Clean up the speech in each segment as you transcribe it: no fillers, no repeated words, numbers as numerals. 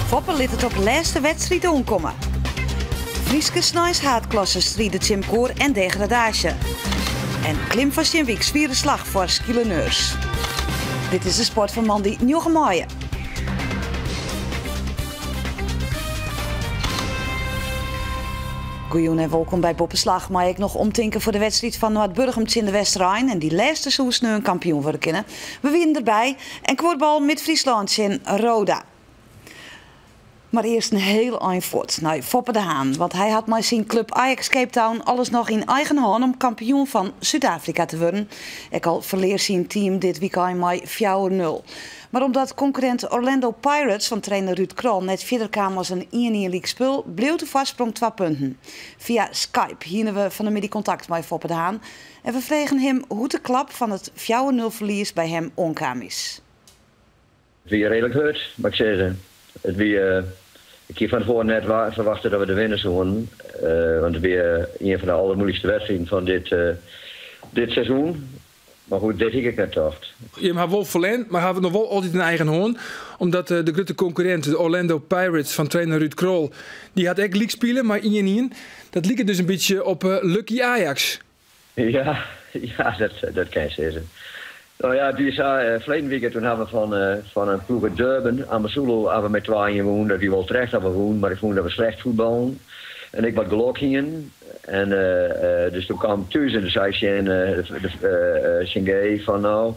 Foppe lit it op lêste wedstriid oankomme. Fryske sneinshaadklasse stride tsjin mekoar en degradaasje. En klim fan Stienwyk swiere slach foar skeeleneurs. Dit is de sport fan moandei njoggen maaie. Goejûn en wolkom by Boppeslach. Mei ek noch omtinken foar de wedstriid fan Noardburgum tsjin de Westerein en dy lêste soe sneon kampioen wurde kinne. We wienen derby en kuorbal Mid-Fryslân tsjin Roda. Mar earst in hiel ein fuort nei Foppe de Haan, want hy hat mei syn klup Ajax Cape Town alles noch yn eigen hân om kampioen fan Súd-Afrika te wurden. Ek al ferlear syn team dit wykein mei 4-0. Mar omdat konkurrint Orlando Pirates fan trainer Ruud Krol net fierder kaam as in ien-ien lykspul, bliuwt de foarsprong twa punten. Fia Skype hiene we fan 'e middei kontakt mei Foppe de Haan en we fregen him hoe't de klap fan it 4-0 ferlies by him oankaam is. It wie reedlik hurd, moat ik sizze. It wie, ik hie fan tefoaren net ferwachte dat we der winne soenen, want it wie ien fan de aldermoeilikste wedstriden fan dit, dit seizoen. Mar goed, dit hie ik ek net tocht. Jim ha wol ferlern, mar hawwe it noch wol altyd yn eigen hân. Omdat de grutte konkurrint, de Orlando Pirates fan trainer Ruud Krol, dy hat ek lyk spile mei ien-ien. Dat liket dus in bytsje op Lucky Ajax. Ja, ja, dat kin je sizze. No ja, it wie sa, ferleden wike toen ha we fan in ploech út Durban, AmaZulu, ha we mei twa-ien wûn. Dat wie wol terecht dat we wûnen, mar ik fûn dat we slecht fuotballen en ek wat gelok hienen. En dus toen kaam ik thús en toen sei ik tsjin tsjin Gé fan no,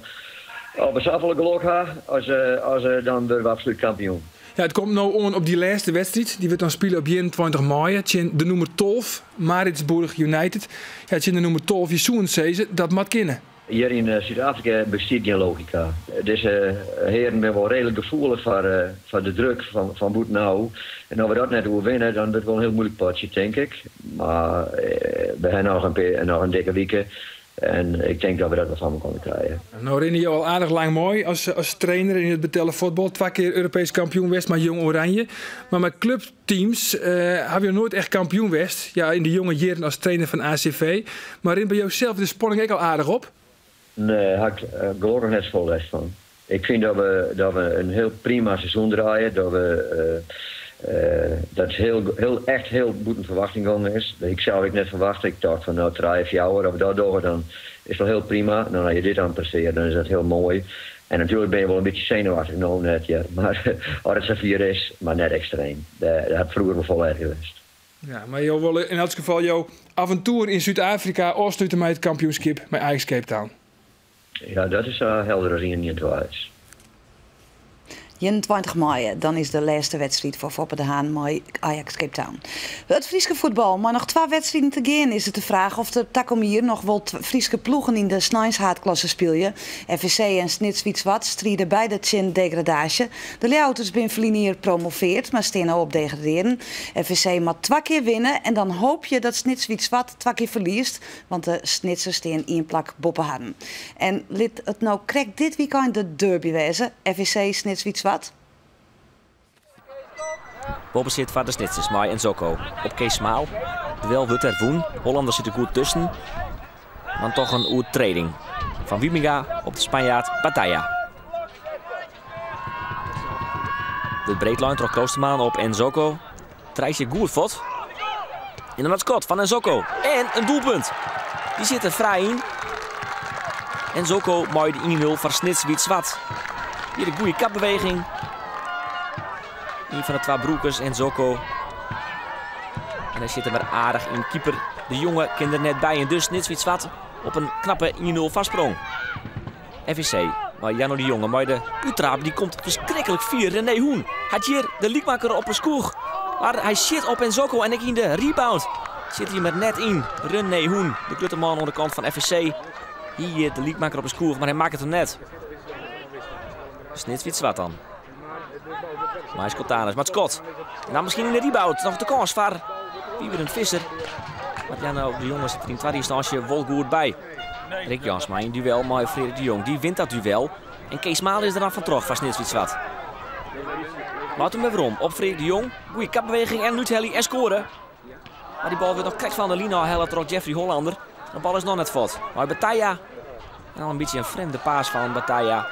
as we safolle gelok ha, as as dan wurde we absolút kampioen. Ja, it komt no oan op dy lêste wedstriid. Dy wurdt dan spile op 21 maaie tsjin de nûmer 12, Maritzburg United. Ja, tsjin de nûmer 12, je soenen sizze, dat moat kinne. Hjir yn Súd-Afrika bestiet gjin logika. Dizze hearen binne wol reedlik gefoelich foar de druk fan bûtenôf. En as we dat net oerwinne, dan wurdt it wol in hiel muoilik potsje, tink ik. Mar we ha noch in pear, noch in dikke wike en ik tink dat we dat wol foar mekoar krije. No rinne jo al aardich lang mei as trainer yn it betelle fuotbal. Twa kear Europeesk kampioen west mei Jong Oranje. Mar mei klupteams hawwe jo noait echt kampioen west. Ja, yn de jonge jierren as trainer fan ACV. Mar rint by jo sels de spanning ek al aardich op? Nee, ha ik gelokkich net safolle lêst fan. Ik fyn dat we, dat we in hiel prima seizoen draaie. Dat we dat it hiel, hiel, echt hiel bûten ferwachting gongen is. Dat hie ik sels ek net ferwachte. Ik tocht fan no trije, fjouwer, as we dat dogge dan is it al hiel prima. No as je dit dan prestearje dan is dat hiel moai. En natuerlik binne je wol in bytsje senuwachtich no net hear, mar as it safier is, mar net ekstreem. Dat hat froeger wol folle erger west. Ja, mar jo wolle yn elts gefal jo aventoer yn Súd-Afrika ôfslute mei it kampioenskip mei Ajax Cape Town. Ja, dat is sa helder as ien ien twa is. 21 maaie, dan is de lêste wedstriid foar Foppe de Haan mei Ajax Cape Town. It Fryske fuotbal, mei noch twa wedstriden te gean is it de fraach oft der takom jier noch wol Fryske ploegen yn de sneinshaadklasse spylje. FVC en Snits Wyt Swart stride beide tsjin degradaasje. De Ljouwerters binne ferline jier promoveard, mar stean no op degradearjen. FVC moat twa kear winne en dan hoopje dat Snits Wyt Swart twa kear ferliest, want de Snitsers stean ien plak boppe harren. En lit it no krekt dit wykein de derby wêze, FVC Snits Wyt Swart. Balbesit foar de Snitsers mei Nzoko op Kees Smaal. Duel wurdt der wûn. Hollander sit der goed tusken. Dan toch in oertreding fan Wymenga op de Spanjaard Batalla. Wurdt breed lein troch Kloosterman op Nzoko. Trijsje goed fuort. En dan it skot fan Nzoko. En in doelpunt. Dy sit der frij yn. Nzoko mei de 1-0 foar Snits Wyt Swart. Hjir de goede kapbeweging. Ien fan de twa broekers Nzoko. En hy sit der mar aardich yn. Keeper De Jonge kin der net by. En dus Snits Wyt Swart op in knappe 1-0 foarsprong. FVC mei Janno de Jonge mei de úttraap. Dy komt ferskriklik fier. René Hoen hat hjir de lykmakker op 'e skoech. Mar hy sjit op Nzoko en ek yn de rebound sit hy mar net yn. René Hoen, de grutte man oan de kant fan FVC, hie hjir de lykmakker op 'e skoech, mar hy makket him net. Snits Wyt Swart dan. Mei Schotanus, mar it skot. En dan miskien yn de rebound noch de kâns foar Wieberen Visser. Mar Janno de Jonge sit der yn twadde ynstânsje wol goed by. Rick Jansma yn duel mei Frederik de Jong. Dy wint dat duel. En Kees Maal is der dan fan troch foar Snits Wyt Swart. Laat him wer werom op Frederik de Jong. Goeie kapbeweging en úthelje en skoare. Mar dy bal wurdt noch krekt fan de line ôfhelle troch Jeffrey Hollander. De bal is noch net fuort. Mei Batalla. En al in bytsje in frjemde paas fan Batalla.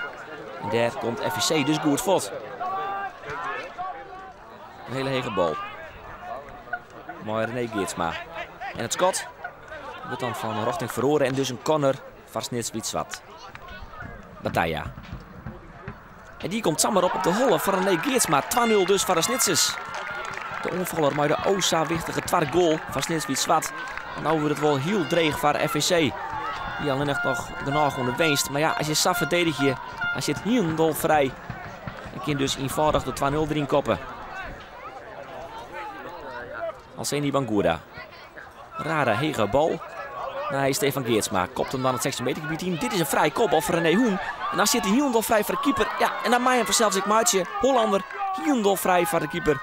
En dêr komt FVC dus goed fuort. Een hele hege bal. Mei René Geertsma. En it skot wurdt dan fan rjochting feroare en dus in corner foar Snits Wyt Swart. Bataya. En dy komt samar op op de holle fan René Geertsma. 2-0 dus foar de Snitsers. De oanfaller mei de o sa wichtige twadde goal fan Snits Wyt Swart. En no wurdt it wol hiel dreech foar FVC. Dy allinnich noch genôch oan de winst. Mar ja, as je sa ferdedigje, dan sit hielendal frij. En kin dus ienfâldich de 2-0 deryn koppe. Alseni Bangura. Rare hege bal. Nei Stefan Geertsma. Kopt him dan it 16 meter gebiet yn. Dit is in frije kopbal foar René Hoen. En dan sit hy hielendal frij foar de keeper. Ja, en dan mei him fansels ek meitsje. Hollander hielendal frij foar de keeper.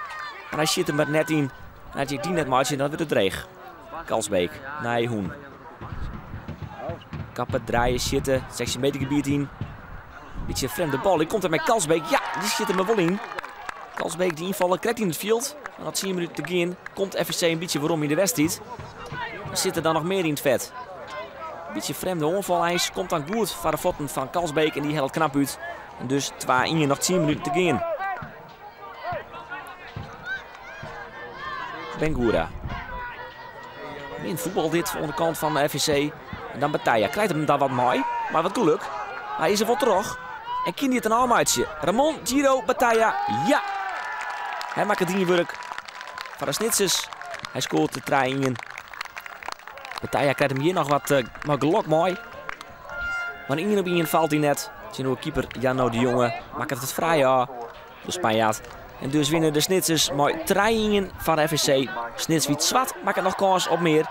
Mar hy sjit him der net yn. En as je dy net meitsje, dan wurdt it dreech. Kalsbeek nei Hoen. Kappe, draaie, sjitte, 16 meter gebiet yn. Bytsje in frjemde bal. Dy komt er mei Kalsbeek. Ja, dy sjit him der wol yn. Kalsbeek dy ynfaller krekt yn it fjild. En noch 10 minuten te gean komt FVC in bytsje werom yn de wedstriid. Der sit der dan noch mear yn it fet. Bytsje frjemde oanfal eins. Komt dan goed foar de fuotten fan Kalsbeek en dy hellet knap út. En dus 2-1, noch 10 minuten te gean. Bengura. Min fuotbal dit oan de kant fan de FVC. En dan Bataya krijt him dan wat mei, mar wat geluk. Hy is der wol troch. En kin hy it dan ôfmeitsje? Ramon Giro Bataya, ja! Hy makket dien wurk foar de Snitsers. Hy skoart de 3-1. Bataya krijt him hjir noch wat eh, mei gelok mei. Mar ien op ien falt hy net. Tsjinoer keeper Janno de Jonge makket it frij ôf. De Spanjaard. En dus winne de Snitsers mei 3-1 fan FVC. Snits Wyt Swart makket noch kâns op mear.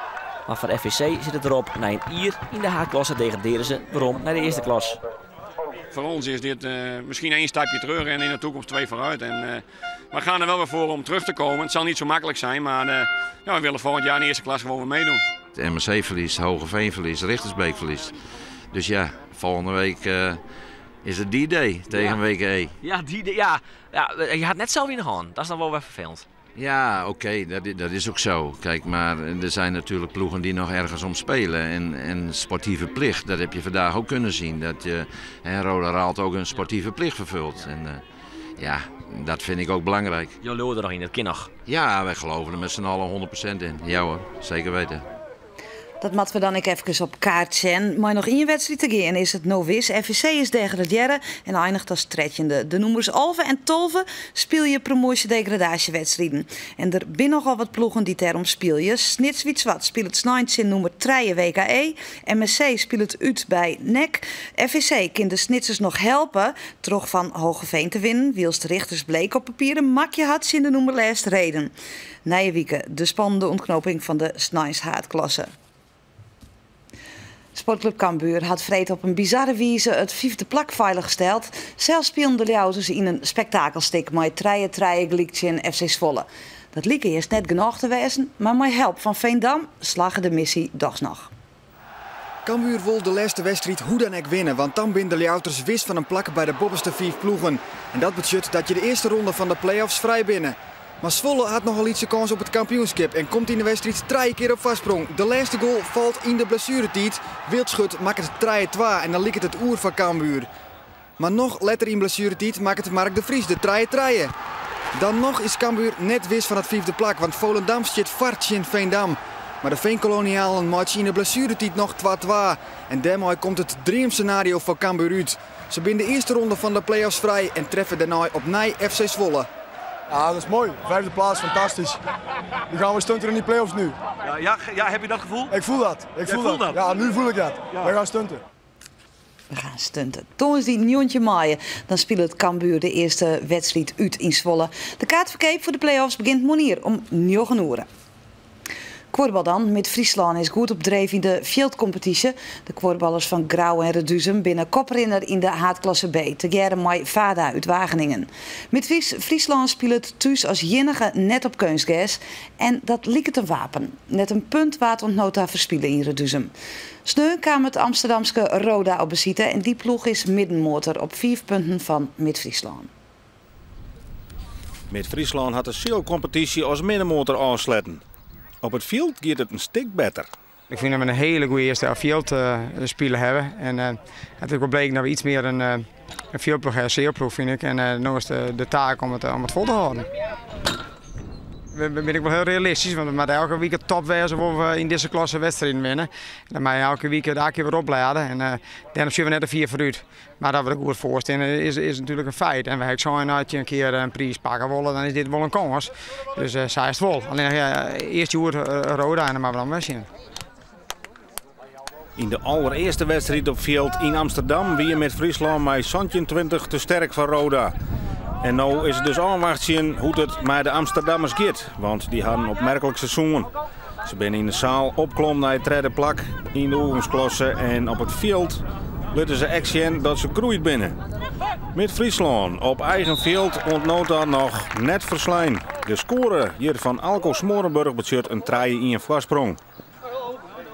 Mar foar FVC sit it derop. Nei in jier yn de haadklasse degradearje se werom nei de earste klas. Voor ons is dit uh, misschien één stapje terug en in de toekomst twee vooruit. En, uh, we gaan er wel weer voor om terug te komen. Het zal niet zo makkelijk zijn, maar uh, ja, we willen volgend jaar in de eerste klas gewoon weer meedoen. De MSC verliest, Hoogeveen verliest, Rigtersbeek verliest. Dus ja, volgende week is het D-Day tegen ja. WKE. Ja, die, ja, ja, je had net zelf in de hand. Dat is dan wel weer vervelend. Ja, oké, dat, dat is ook zo. Kijk, maar er zijn natuurlijk ploegen die nog ergens om spelen. En, en sportieve plicht, dat heb je vandaag ook kunnen zien. Dat je, hè, Roda Raalte ook een sportieve plicht vervult. En uh, ja, dat vind ik ook belangrijk. Je leauwe der noch yn, dat kin noch. Ja, wij geloven er met z'n allen 100% in. Ja hoor, zeker weten. Dat moatte we dan ek efkes op kaart sjen. Mei noch ien wedstriid te gean is it no wis. FVC is degradearre en einiget as trettjinde. De nûmers 11 en 12 spylje promoasje-degradaasjewedstriden. En der binne nochal wat ploegen dy't dêrom spylje. Snits Wyt Swart spilet snein tsjin nûmer trije WKE. MSC spilet út by NEC. FVC kin de Snitsers noch helpe troch fan Hoogeveen te winnen, wylst Rigtersbleek op papier in makje hat tsjin de nûmer lêst Rheden. Nije wike de spannende ûntknoping fan de sneinshaadklasse. Sportklup Cambuur hat freed op in bizarre wize it fyfde plak feilich steld. Sels spilen de Ljouwerters yn in spektakelstik mei 3-3 gelyk tsjin FC Zwolle. Dat like earst net genôch te wêzen, mar mei help fan Veendam slagge de missy dochs noch. Cambuur wol de lêste wedstriid hoe dan ek winne, want dan binne de Ljouwerters wis fan in plak by de boppeste fiif ploegen. En dat betsjut dat je de earste ronde fan de play-offs frij binne. Mar Zwolle hat noch in lytse kâns op it kampioenskip en komt yn de wedstriid trije kear op foarsprong. De lêste goal falt yn de blessueretiid. Wildschut makket 3-2 en dan liket it oer foar Cambuur. Mar noch letter yn blessueretiid makket Mark de Vries de 3-3. Dan noch is Cambuur net wis fan it fyfde plak, want Volendam stiet foar tsjin Veendam. Mar de Veenkolonialen meitsje yn de blessueretiid noch 2-2. En dêrmei komt it dreamsenario foar Cambuur út. Se binne de earste ronde fan de play-offs frij en treffe dêrnei opnij FC Zwolle. Ja, dat is mooi. Vijfde plaats, fantastisch. Nu gaan we stunten in die play-offs nu. Ja, ja, ja, heb je dat gevoel? Ik voel dat. Ik voel dat. dat. Ja, nu voel ik dat. Ja. We gaan stunten. We gaan stunten. Tongersdei 19 maaie, dan spilet Cambuur de earste wedstriid út yn Zwolle. De kaartferkeap foar de play-offs begjint moarnier om 9 oere. Kuorbal dan. Mid Fryslân is goed op dreef yn de fjildkompetysje. De kuorballers fan Grou en Reduzum binne koprinner yn de haadklasse B, tegearre mei VADA út Wageningen. Mid Fryslân spilet thús as iennige net op keunstgers en dat liket in wapen. Net in punt waard oant no ta ferspile yn Reduzum. Sneon kaam it Amsterdamske Roda op besite en dy ploech is middenmotor op 5 punten fan Mid Fryslân. Mid Fryslân hat de sealkompetysje as middenmotor ôfsletten. Op it fjild giet it in stik better. Ik fyn dat we in hiele goede earste fjild spile hawwe. En it is wol bleken dat we iets mear in, in fjildploech hawwe, sealploech fyn ik. En no is de, de taak om it, om it fol te hâlden. We binne ek wol hiel realistysk, want we moatte elke wike top wêze wol we yn dizze klasse wedstriden winne. En dan moatte je elke wike de akje wer oplade en dêrom sjogge we net te fier foarút. Mar dat we der goed foar stean is, is natuerlik in feit. En we ha ek sein, as je in kear in priis pakke wolle, dan is dit wol in kâns. Dus sa is it wol. Allinnich ja, earst hjoed Roda en dan moatte we dan wer sjen. Yn de allerearste wedstriid op fjild yn Amsterdam wie Mid-Fryslân mei 17-20 te sterk foar Roda. En no is it dus ôfwachtsjen hoe't it mei de Amsterdammers giet, want dy ha in opmerklik seizoen. Se binne yn de saal opklommen nei it tredde plak yn de oergongsklasse en op it fjild litte se ek sjen dat se groeid binne. Mid-Fryslân op eigen fjild oant no ta noch net ferslein. De skoare hjir fan Alco Smorenburg betsjut in 3-1 foarsprong.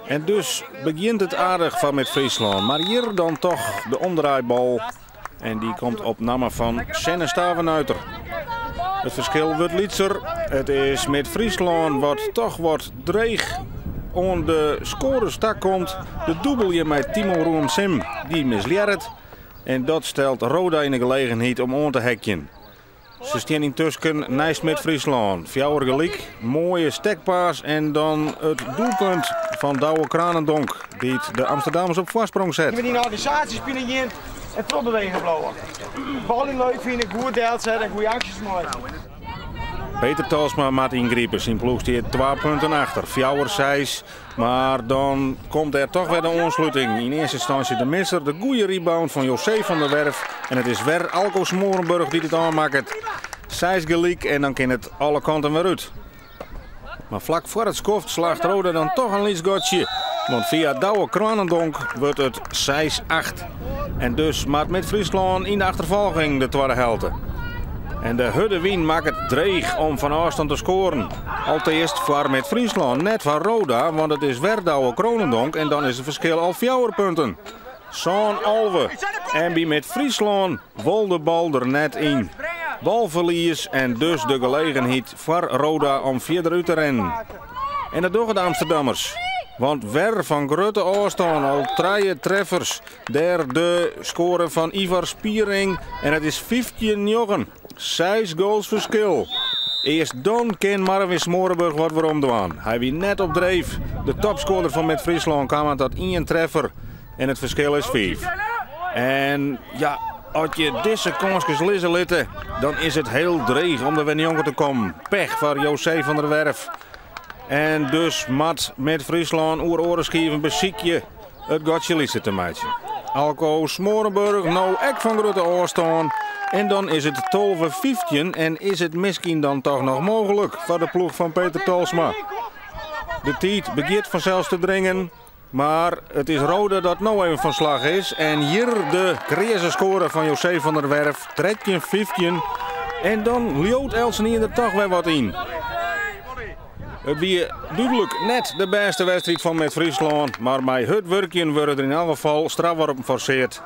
En dus begjint it aardich foar Mid-Fryslân, mar hjir dan toch de omdraaibal en dy komt op namme fan Senne Stavenuiter. It ferskil wurdt lytser. It is Mid-Fryslân wat toch wat dreech oan de skoares takomt. De dûbel hjir mei Timo Roemsim, dy mislearret. En dat stelt Roda yn de gelegenheid om oan te hekjen. Se stean yntusken neist Mid-Fryslân. Fjouwer gelyk, moaie stekpaas en dan it doelpunt fan Douwe Kranendonk, dy't de Amsterdammers op foarsprong set. Je moet yn de organisaasje spylje gean en trochbewegen bliuwe. Bal yn leuk fine, goed delsette en goede aksjes meitsje. Peter Talsma moat yngripe. Syn ploech stiet twa punten achter, 4-6. Mar dan komt der toch wer de oansluting. Yn earste ynstânsje de misser, de goede rebound fan José van der Werf. En it is wer Alco Smorenburg dy't it ôfmakket. Seis gelyk en dan kin it alle kanten wer út. Mar flak foar it skoft slacht Roda dan toch in lyts gatsje. Want fia Douwe Kranendonk wurdt it 6-8. En dus moat Mid-Fryslân yn de achterfolging de twadde helte. En de hurde wyn makket dreech om fan ôfstân te skoaren. Alteast foar Mid-Fryslân, net foar Roda, want it is wer Douwe Kronendonk en dan is it ferskil al fjouwer punten. 7-11. En by Mid-Fryslân wol de bal der net yn. Balferlies en dus de gelegenheid foar Roda om fierder út te rinnen. En dat dogge de Amsterdammers. Want wer fan grutte ôfstân al trije treffers. Dêr de skoare fan Ivar Spiering en it is 15-9. Seis goals ferskil. Earst dan kin Marvin Smorenburg wat werom dwaan. Hy wie net op dreef. De topskoarder fan Mid-Fryslân kaam oan tot ien treffer en it ferskil is fiif. En ja, as je dizze kânskes lizze litte, dan is it hiel dreech om der wer njonken te kommen. Pech foar José van der Werf. En dus moat Mid-Fryslân oer oare skiven besykje it gatsje lytser te meitsjen. Alco Smorenburg no ek fan grutte ôfstân. En dan is it 12-15 en is it miskien dan toch noch mooglik foar de ploech fan Peter Tolsma. De tiid begjint fansels te dringen, mar it is Roda dat no even fan slach is. En hjir de kreaze skoare fan José van der Werf, 13-15. En dan leaut eltsenien der toch wer wat yn. It wie dúdlik net de bêste wedstriid fan Mid-Fryslân, mar mei hurd wurkjen wurde der yn elk gefal strafworpen forseard.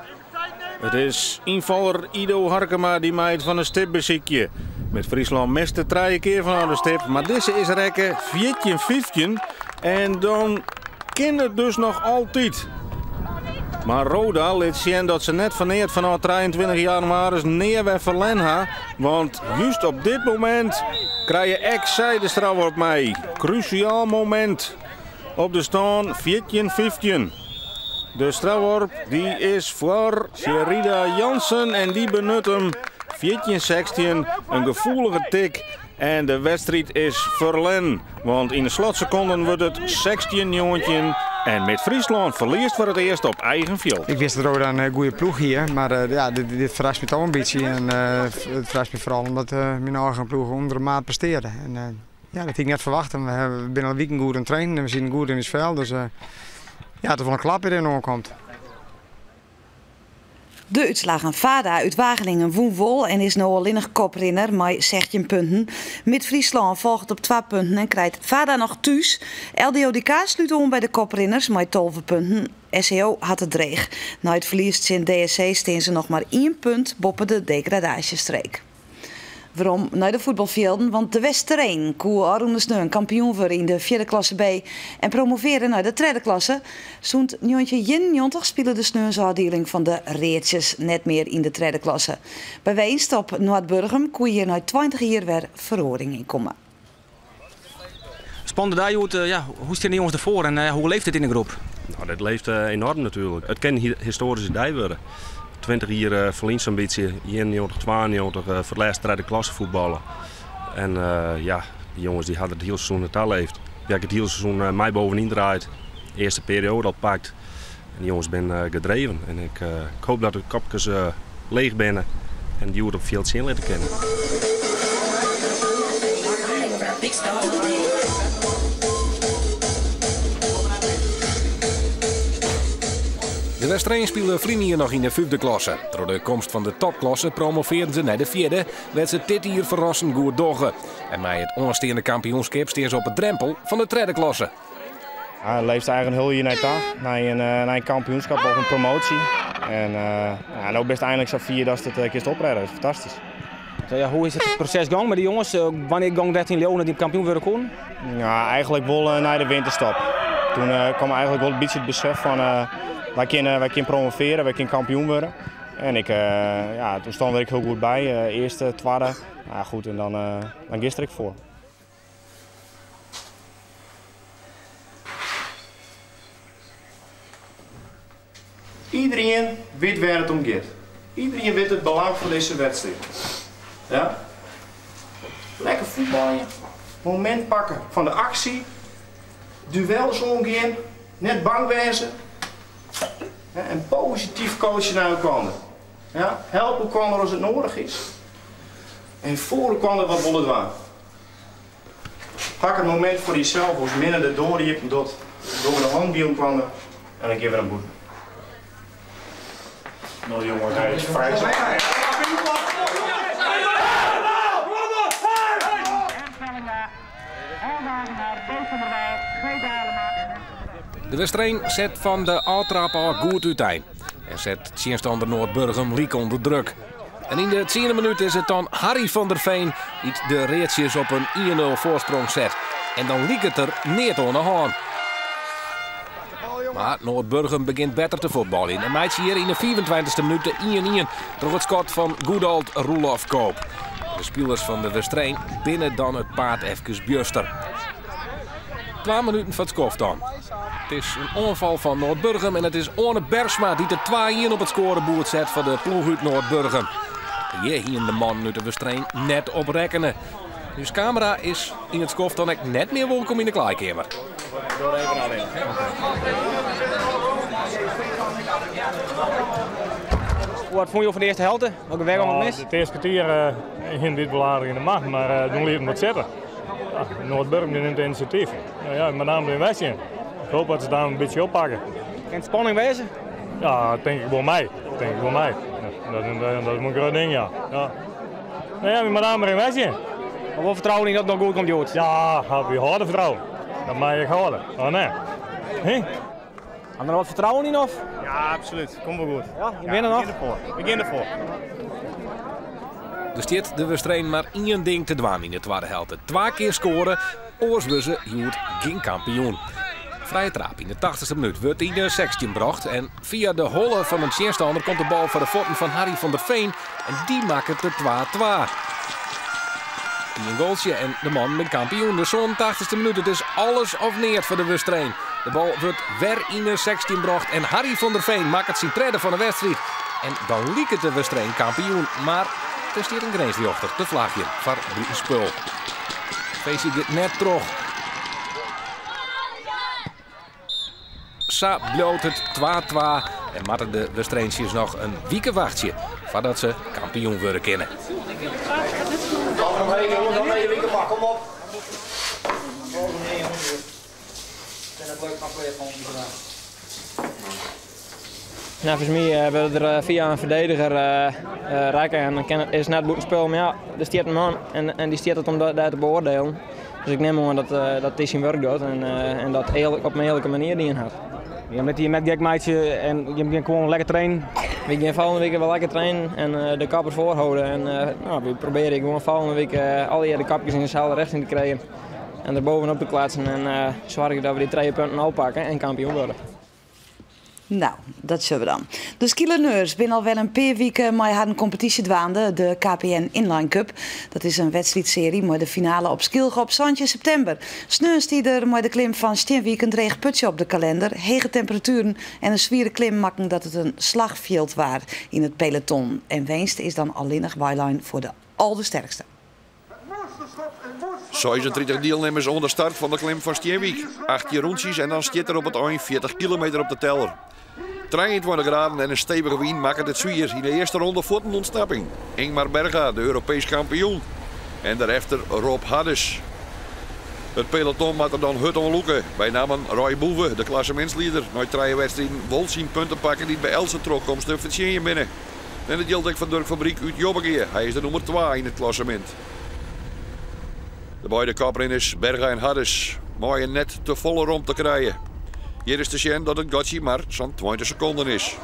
It is ynfaller Ido Harkema dy't mei it fan de stip besykje. Mid-Fryslân miste trije kear fanôf de stip, mar dizze is rekke 14-15 en dan kin it dus noch altyd. Mar Roda lit sjen dat se net foar neat fanôf 23 jannewaris nea wer ferlern ha, want just op dit momint krije ek sy de strafworp mei. Krúsjaal momint op de stân 14-15. De strafworp dy is foar Sherida Jansen en dy benut him 14-16. In gefoelige tik en de wedstriid is ferlern. Want yn de slotsekonden wurdt it 16-19 en Mid-Fryslân ferliest foar it earst op eigen fjild. Ik wist dat Roda in goede ploech hie, mar ja, dit, dit ferrast my toch in bytsje. En it ferrast my foaral omdat myn eigen ploech ûnder de maat prestearde. En, ja, dat hie ik net ferwachte. We binne al wiken goed oan it trainen en we sieten goed yn it fel. Dus ja, it is wol in klap dy't der oankomt. De útslaggen Vada út Wageningen wûn wol en is no allinnich koprinner mei 16 punten. Mid-Fryslân folget op 2 punten en krijt Vada noch thús. LDODK slút oan by de koprinners mei 12 punten. SCO hat it dreech. Nei it ferlies tsjin DSC stean se noch mar ien punt boppe de degradaasjestreek. Werom nei de fuotbalfjilden, want De Westereen koe ôfrûne sneon kampioen wurde yn de fjirde klasse B en promovearre nei de tredde klasse. Sûnt 1991 spile de sneonsôfdieling fan de Readsjes net mear yn de tredde klasse. By winst op Noardburgum koe hjir nei 20 jier wer feroaring yn komme. Spannende dei hjoed. Ja, hoe stean de jonges derfoar en hoe leeft it yn de groep? Nou, dit leeft enorm natuerlik. It kin in histoaryske dei wurde. 20 jier ferlyn sa'n bytsje, 91, 92, foar it lêst tredde klasse fuotballe. En ja, dy jonges dy hawwe der it hiele seizoen nei ta leefd. Dy hawwe it hiele seizoen mei bovenyn draaid. Earste perioade al pakt. En dy jonges binne gedreven. En ik hoop dat de kopkes leech binne en hjoed op it fjild sjen litte kinne. De Westereen spile ferline jier noch yn de fyfde klasse. Troch de komst fan de topklasse promovearden se nei de fjirde, wêr't se dit jier ferrassend goed dogge. En mei it oansteande kampioenskip stean se op 'e drempel fan de tredde klasse. Hy leeft eigen hiel jier nei ta, nei in, nei in kampioenskap of in promotie. En ja, no bist einlik sa fier datst it kinst oprêde. Dat is fantastysk. Ja, hoe is it proses gong mei de jonges? Wannear gong dat yn leauwen dat dy kampioen wurde koenen? Ja, eigentlik wol nei de winterstop. Toen kwam eigentlik wol in bytsje it besef fan wy kinne, wy kinne promovearje, wy kinne kampioen wurde. En ik, ja, toen stonden we ek hiel goed by. Earste, twadde. Ja, goed, en dan, dan giest der ek foar. Iedereen wit wêr it om giet. Iedereen wit it belang fan dizze wedstriid. Ja? Lekker fuotbalje, momint pakke fan de aksje, duels oangean, net bang wêze en posityf coache nei elkoar. Ja? Help elkoar as it nedich is en foar elkoar wat wolle dwaan. Pak in momint foar dysels as Minne de doar iepen docht, dogge we de hannen by elkoar en dan gean we nei bûten. No jonges, hy is frij. De Westereen set fan de ôftraap ôf goed útein en set tsjinstanner Noardburgum lyk ûnder druk. En yn de tsiende minút is it dan Harry van der Veen dy't de Readsjes op in 1-0 foarsprong set. En dan liket der neat oan de hân. Mar Noardburgum begjint better te fuotbaljen en meitsje hjir yn de 25e minút de 1-1 troch it skot fan good old Roelof Koop. De spilers fan de Westereen binne dan it paad efkes bjuster. Twa minuten foar it skoft dan. It is in oanfal fan Noardburgum en it is Oane Bergsma dy't de 2-1 op it skoareboerd set foar de ploech út Noardburgum. Hjir hienen de mannen út de Westereen net op rekkene. Us kamera is yn it skoft dan ek net mear wolkom yn de klaaikeamer. Wat fûnen jo fan de earste helte? Welke wêr gong it mis? It earste kertier hiene wy it wol aardich yn de macht, mar doe lieten we wat sitte. Noardburgum dy nimt inisjatyf. Nou ja, met name yn Westjen. Ik hoop dat se daar in bytsje oppakke. Kin it spanning wêze? Ja, tink ik wol mei. Tink ik wol mei. Dat, dat, dat is in grut ding, ja. ja. Nou ja, met name in Westjen. Maar wol fertrouwen yn dat it noch goed komt hjoed? Ja, wy hâlde fertrouwen. Dat mei ik hâlde. Oh nee. Hè? Ha der noch wat fertrouwen yn of? Ja, absolút. Komt wol goed. Ja, je binne noch? We gean derfoar. We gean derfoar. Der stiet de Westereen mar ien ding te dwaan yn de twadde helte. Twa kear skoare, oars wurde se hjoed gjin kampioen. Frije traap yn de tachtichste minút wurdt yn de 16 brocht en fia de holle fan in tsjinstanner komt de bal foar de fuotten fan Harry van der Veen en dy makket de 2-2. Ien goaltsje en de mannen binne kampioen. De 87ste minút, it is alles of neat foar de Westereen. De bal wurdt wer yn de 16 brocht en Harry van der Veen makket syn tredde fan de wedstriid. En dan liket de Westereen kampioen, mar der stiet in grinsrjochter te flagjen foar bûtenspul. Feestje giet net troch. Sa bliuwt it 2-2 en moatte de Westereentsjes noch in wike wachtsje foardat se kampioen wurde kinne. Kom op. Neffens my wurde der fia in ferdediger rekke en dan kin, is it net bûtenspul. Mar ja, der stiet in man en dy stiet it om dêr te beoardielen. Dus ik nim oan dat, dat dy syn wurk docht en dat earlik, op in earlike manier dien hat. Jim litte jim net gek meitsje en jim gean gewoan lekker trainen? Wy gean folgjende wike wer lekker trainen en de kop derfoar hâlde. En no, wy probearje gewoan folgjende wike allegear de kopkes yn deselde richting te krijen. En der bovenop te klatsen en soargje dat we dy trije punten ôfpakke en kampioen wurde. Nou, dat sjogge we dan. De skeelerneurs binne alwer in pear wike mei harren kompetysje dwaande, de KPN Inline Cup. Dat is in wedstriidsearje mei de finale op Skylge op 17 septimber. Sneon stie der mei de klim fan Stienwyk in dreech putsje op de kalinder. Hege temperatueren en in swiere klim makken dat it in slachfjild waard yn it peloton. En winst is dan allinnich weilein foar de aldersterkste. 36 dielnimmers oan de start fan de klim fan Stienwyk. 18 rûntsjes en dan stiet der op it ein 40 kilometer op de teller. 23 graden en in stevige wyn makket it swier. Yn de earste ronde fuort in ûntsnapping. Ingmar Berga, de Europeesk kampioen. En derefter Rob Hadders. It peloton moat der dan hurd oan lûke. Benammen Roy Boeve, de klassemintslieder, nei trije wedstriden wol syn punten pakke dy't by eltse trochkomst te fertsjinjen binne. En dat jildt ek foar Durk Fabriek út Jobbegea. Hy is de nûmer twa yn it klassemint. De beide koprinners Berga en Hadders meie net te folle romte krije. Hjir is te sjen dat it gatsje mar sa'n 20 sekonden is.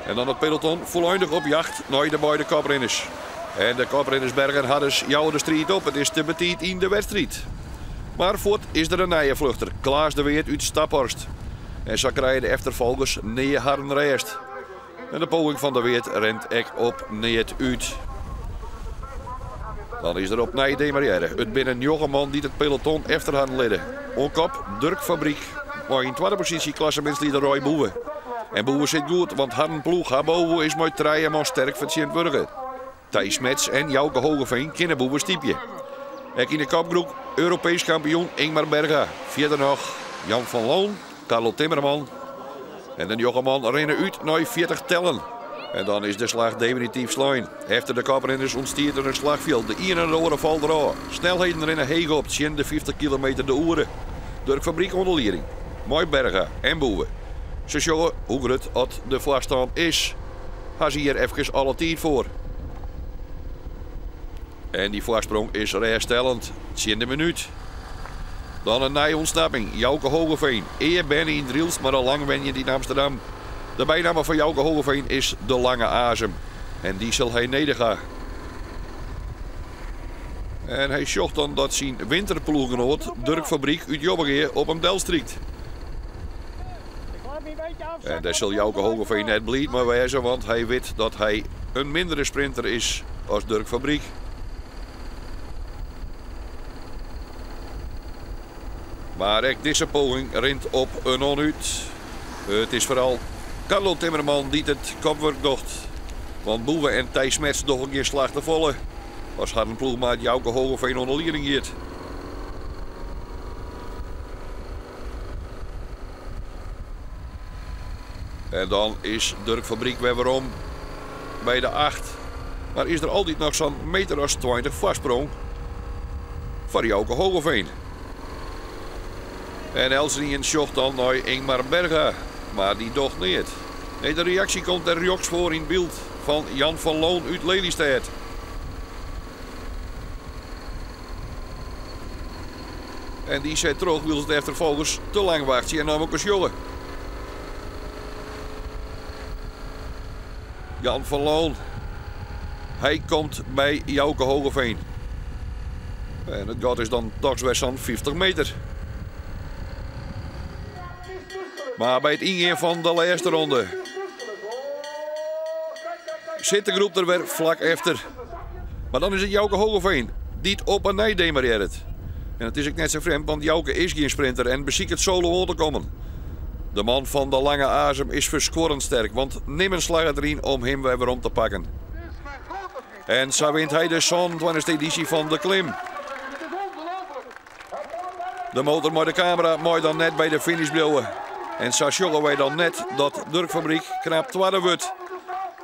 En dan it peloton fûleindich op jacht nei de beide koprinners. En de koprinners Berga en Hadders jouwe de striid op. It is te betiid yn de wedstriid. Mar fuort is der in nije fluchter, Klaas de Weerd út Staphorst. En sa krije de efterfolgers nea harren rêst. En de poging fan De Weerd rint ek op neat út. Dan is der opnij demarrearre. It binne njoggen man dy't it peloton efter harren litte. Oan kop Durk Fabriek, mei yn twadde posysje klassemintslieder Roy Boeve. En Boeve sit goed, want harren ploech Habovo is mei trije man sterk fertsjintwurdige. Thijs Smets en Jouke Hogeveen kinne Boeve stypje. Ek yn de kopgroep Europeesk kampioen Ingmar Berga. Fierder noch Jan van Loon, Carlo Timmerman en de njoggen man rinne út nei 40 tellen. En dan is de slach definityf slein. Efter de koprinners ûntstiet der in slachfjild. De iene en de oare falt derôf. Snelheden rinne heech op tsjin de 50 kilometer de oere. Durk Fabriek oan de lieding. Mei Berga en Boeve. Se sjogge hoe grut oft de foarstân is. Ha se hjir efkes alle tiid foar. En dy foarsprong is rêststellend tsjin de minút. Dan in nije ûntsnapping, Jouke Hogeveen. Ea berne yn Drylts, mar al lang wenjend yn Amsterdam. De bynamme fan Jouke Hogeveen is de Lange Azem. En dy sil hy nedich ha. En hy sjocht dan dat syn winterploechgenoat Durk Fabriek út Jobbegea op him delstrykt. En dêr sil Jouke Hogeveen net bliid mei wêze, want hy wit dat hy in mindere sprinter is as Durk Fabriek. Mar ek dizze poging rint op in non út. It is foaral Carlo Timmerman dy't it kopwurk docht. Want Boeve en Thijs Smets dogge gjin slach te folle as harren ploechmaat Jouke Hogeveen oan de lieding giet. En dan is Durk Fabriek wer werom by de acht. Mar is der altyd noch sa'n meter as 20 foarsprong foar Jouke Hogeveen. En eltsenien sjocht dan nei Ingmar Berga, mar dy docht neat. Nee, de reaksje komt der rjochts foar yn byld fan Jan van Loon út Lelystêd. En dy set troch wylst de efterfolgers te lang wachtsje en nei elkoar sjogge. Jan van Loon. Hy komt by Jouke Hogeveen. En it gat is dan dochs wer sa'n 50 meter. Mar by it yngean fan de lêste ronde sit de groep der wer flak efter. Mar dan is it Jouke Hogeveen dy't op 'e nij demarearret. En it is ek net sa frjemd, want Jouke is gjin sprinter en besiket solo oan te kommen. De man fan de lange azem is ferskuorrend sterk, want nimmen slagget deryn om him wer werom te pakken. En sa wint hy de 27e edysje fan de Klim. De motor mei de kamera mei dan net by de finish bliuwe. En sa sjogge wy dan net dat Durk Fabriek knap twadde wurdt.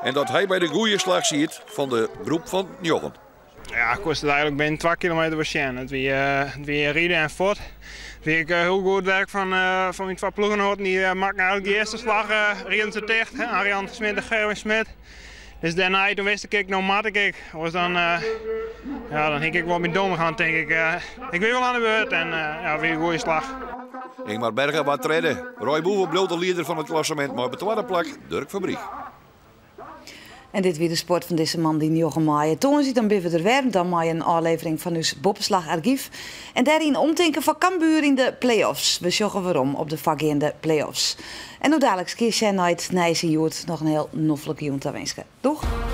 En dat hy by de goede slach siet fan de groep fan njoggen. Ja, ik koe it eigenlik binnen 2 kilometer wol sjen. It wie, it wie ride en fuort. It wie ek hiel goed werk fan, fan myn twa ploechgenoaten. Dy makken eigenlik de earste slach rieden se ticht. Arjan Smit en Gerwin Smit. Dus dêrnei toen wist ik, no moat ik ek. Oars dan, ja, dan hie ik wol myn dom gaan, tink ik. Ik wie wol oan de beurt en ja, wie in goede slach. Ingmar Berga waard tredde. Roy Boeve bliuwt de lieder fan it klassemint mei op it twadde plak Durk Fabriek. En dit wie de sport fan dizze moandei 9 maaie. Tongersdei dan binne we der wer, dan mei in ôflevering fan ús Boppeslach Argyf. En dêryn omtinken foar Cambuur yn de play-offs. We sjogge werom op de foargeande play-offs. En no daliks kinst sjen nei it Nijs yn Hjoed. Noch in hiel noflike jûn tawinske. Doeg!